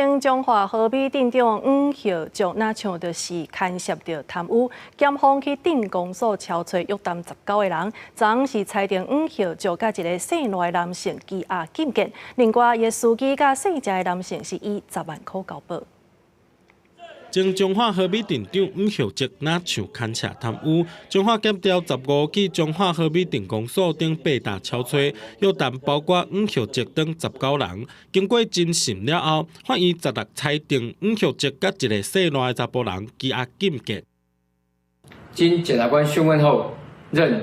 前彰化和美鎮長黃孝哲，若像就是牽涉著貪污，檢方去鎮公所抄揣約談19個人，昨昏是裁定黃孝哲佮一个姓賴男性羈押禁見，另外伊的司機佮姓鄭的男性是以10萬箍交保。前彰化和美鎮長黃孝哲若像牽涉貪污，彰化檢調15去彰化和美鎮公所頂八搭抄揣，約談包括黃孝哲等19人。經過偵審了後，法院16裁定黃孝哲佮一个姓賴的查埔人羈押禁見。經檢察官訊問後，認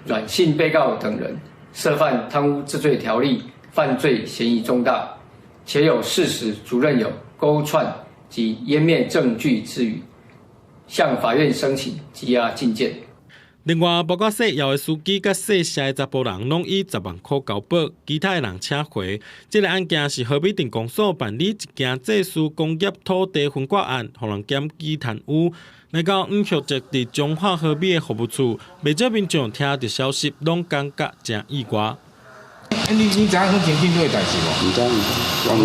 阮姓被告等人涉犯貪污治罪條例犯罪嫌疑重大，且有事實足認有勾串及湮滅證據之虞，向法院申請羈押禁見。另外，包括姓姚的司機佮姓謝的查埔人，攏以10萬箍交保，其他的人請回。這个案件是和美鎮公所辦理一件祭祀工業土地分割案，予人檢舉貪污。來到黃孝哲佇彰化和美的服務處，袂少民眾聽著消息，攏感覺誠意外。欸，你知影講前鎮長的代誌無？毋知，毋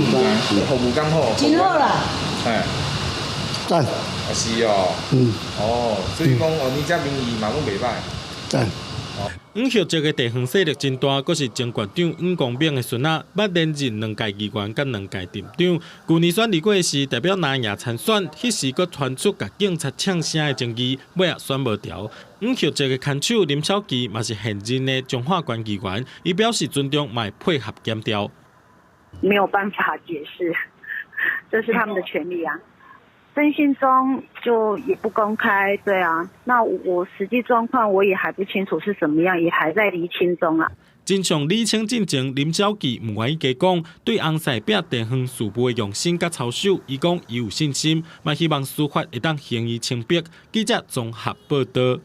知，服務敢好？真好啦。嘿，讚。啊是哦。哦，所以講哦，你這民意嘛攏袂䆀。讚。黃孝哲的地方勢力真大，閣是前縣長黃光明的孫仔，捌連任兩屆議員佮兩屆鎮長。舊年選二過時，代表藍營參選，彼時閣傳出共警察嗆聲的爭議，尾仔選無著。黃孝哲的牽手林巧琪嘛是現任的彰化縣議員，伊表示尊重，嘛會配合檢調。沒有辦法解釋，這是他們的權利啊。徵信中就也不公開，對啊。那我實際狀況我也還不清楚是怎麼樣，也還在釐清中啊。真相釐清進前，林巧琪毋願意加講，對翁婿拚地方事務的用心佮操守，伊講伊有信心，嘛希望司法會當還伊清白。記者綜合報導。